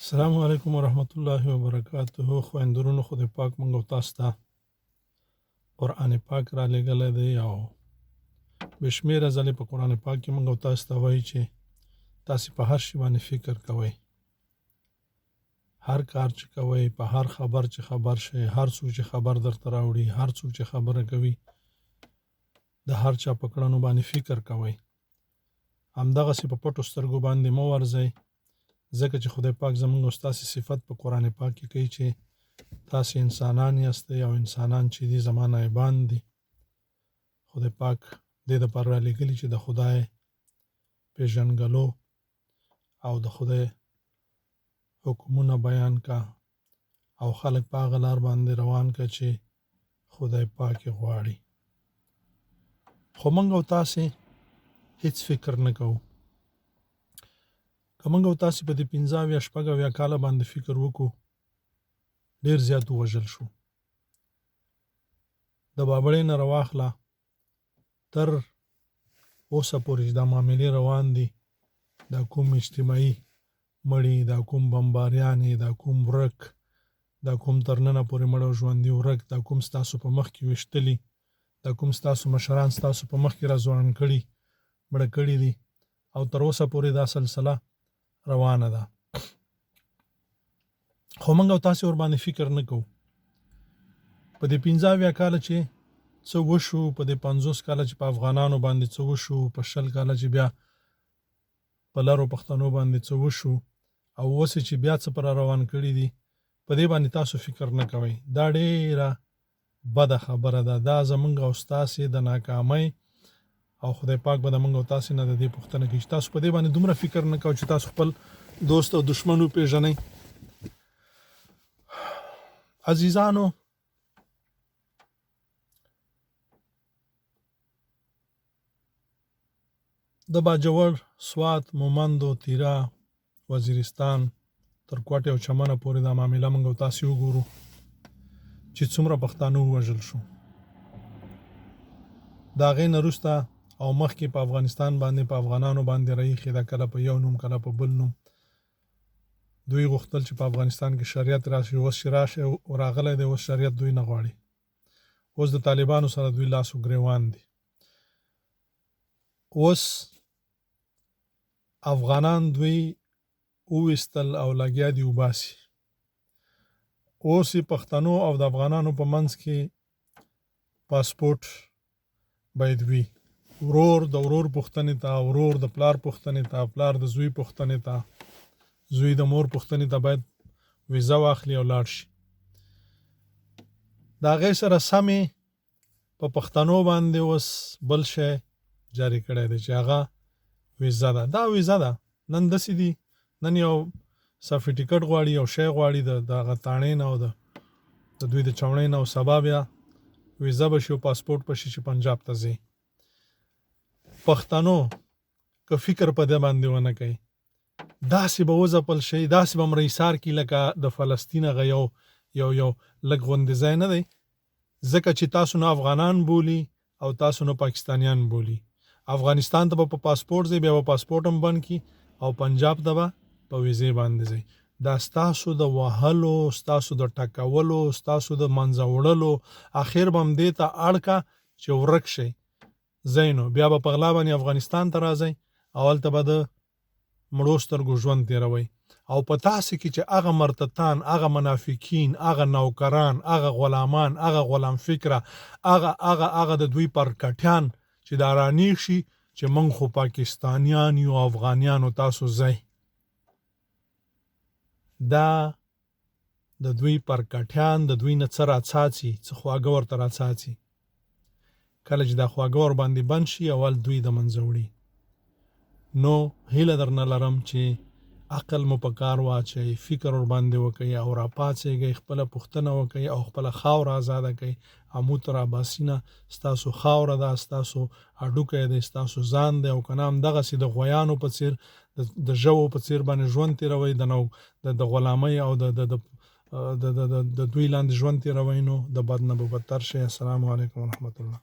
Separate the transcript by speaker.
Speaker 1: السلام علیکم ورحمت الله وبرکاته. خویندو ورونو، خدای پاک موږ او تاسو ته قرآن پاک را لېږلی دی او بې شمېره ځلې په قرآن پاک کې موږ او تاسو ته وایي چې تاسو په هر شي باندې فکر کوئ، هر کار چې کوئ، په هر خبر چې خبر شئ، هر څوک چې خبر درته راوړي، هر څوک چې خبره کوي، د هر چا په کړنو باندې فکر کوئ. همدغسې په پټو سترګو باندې مه ورځئ، ځکه چې خدای پاک زمونږ او ستاسې صفت په قرآن پاک کې کوي چې تاسې انسانان یاستئ او انسانان چې دي زما نایبان دي. خدای پاک دې دپاره رالیږلي چې د خدای پېژندګلو او د خدای حکمونه بیان کا او خلک په هغه لار باندې روان کا چې خدای پاک یې غواړي. خو موږ او تاسې هیڅ فکر نه کوو. که موږ او تاسې په دې 75 76 کاله باندې فکر وکړو، ډېر زیات ووژل شو. د بابړې نه راواخله تر اوسه پورې چې دا معاملې روان دي، دا کوم اجتماعي مړي، دا کوم بمباریانې، دا کوم ورک، دا کوم تر ننه پورې مړه او ژوندي ورک، دا کوم ستاسو په مخ کې ویشتلي، دا کوم ستاسو مشران ستاسو په مخ کې را ځوړند کړي، مړه کړي دي، او تر اوسه پورې دا سلسله روانه ده. خو موږ او تاسو ور باندې فکر نه کوو. په دې 75 کاله چې څه وشو، په دې 50 کاله چې په افغانانو باندې څه وشو، په 20 کاله چې بیا په لرو پښتنو باندې څه وشو، او اوس چې بیا څه پر روان کړي دي، په دې باندې تاسو فکر نه کوئ. دا ډېره بده خبره ده. دا زمونږ او ستاسې د ناکامۍ او خدای پاک به د موږ او تاسې نه د دې پوښتنه کوي چې تاسو په دې باندې دومره فکر نه کوئ چې تاسو خپل دوست او دشمن وپېژنئ. عزیزانو، د باجوړ، سوات، مومندو، تیرا، وزیرستان تر کوټې او چمنه پورې دا معامله موږ او تاسې وګورو چې څومره پښتانه ووژل شو. د هغې نه وروسته او مخکې په افغانستان باندې په افغانانو باندې رایښې ده، کله په یو نوم کله په بل نوم. دوی غوښتل چې په افغانستان کې شریعت راشي، اوس چې راشي راغلی دی، اوس شریعت دوی نه غواړي. اوس د طالبانو سره دوی لاس و ګریوان دي. اوس افغانان دوی وویستل او لګیا دي وباسي. اوس یې پښتنو او د افغانانو په منځ کې پاسپورټ باید وي. ورور د ورور پوښتنې ته، ورور د پلار پوښتنې ته، پلار د زوی پوښتنې ته، زوی د مور پوښتنې ته باید ویزه واخلي او لاړ شي. د هغې سره سمې په پښتنو باندې اوس بل شی جاري کړی دی چې هغه ویزه ده. دا ویزه ده نن داسې دي، نن یو صفي ټیکټ غواړي، یو شی غواړي د هغه تاڼې نه او د دوی د چوڼۍ نه، او سبا بیا ویزه به شي او پاسپورټ به شي چې پنجاب ته ځي. پښتنو که فکر په دې باندې ونه کوي، داسې به وځپل شي، داسې به مره ایسار کړي لکه د فلسطین هغه یو یو یو لږ غوندې ځای نه دی، ځکه چې تاسو نه افغانان بولي او تاسو نه پاکستانیان بولي. افغانستان ته به په پاسپورټ ځئ، بیا به پاسپورټ هم بند کړي، او پنجاب ته به په ویزې باندې ځئ. دا ستاسو د وهلو، ستاسو د ټکولو، ستاسو د منځه وړلو، اخر به هم دې ته اړ کا چې ورک شئ ځئ. نو بیا به په غلا باندې افغانستان ته راځئ او هلته به د مړو سترګو ژوند تېروئ. او په تاسې کې چې هغه مرتتان، هغه منافقین، هغه نوکران، هغه غلامان، هغه غلام فکره، هغه هغه هغه د دوی پرکټیان چې دا رانیغ شي چې موږ خو پاکستانیان یو، افغانیانو تاسو ځئ، دا د دوی پرکټیان د دوی نه څه راڅاڅي، څه خواږه ورته راڅاڅي. کله چې دا خواږه ور باندې بند شي، اول دوی د منځه وړي. نو هیله درنه لرم چې عقل مو په کار واچئ، فکر ور باندې وکئ او راپاڅېږئ، خپله پوښتنه وکئ او خپله خاوره ازاده کړئ. امو تر اباسینه ستاسو خاوره ده، ستاسو هډوکی دی، ستاسو ځان دی، او که نه همدغسې د غویانو په څیر، د ژوو په څیر باندې ژوند تېروئ، د نو د غلامۍ او د د د د د د دوی لاندې ژوند تېروئ، نو د بد نه به بدتر شئ. السلام علیکم ورحمت الله.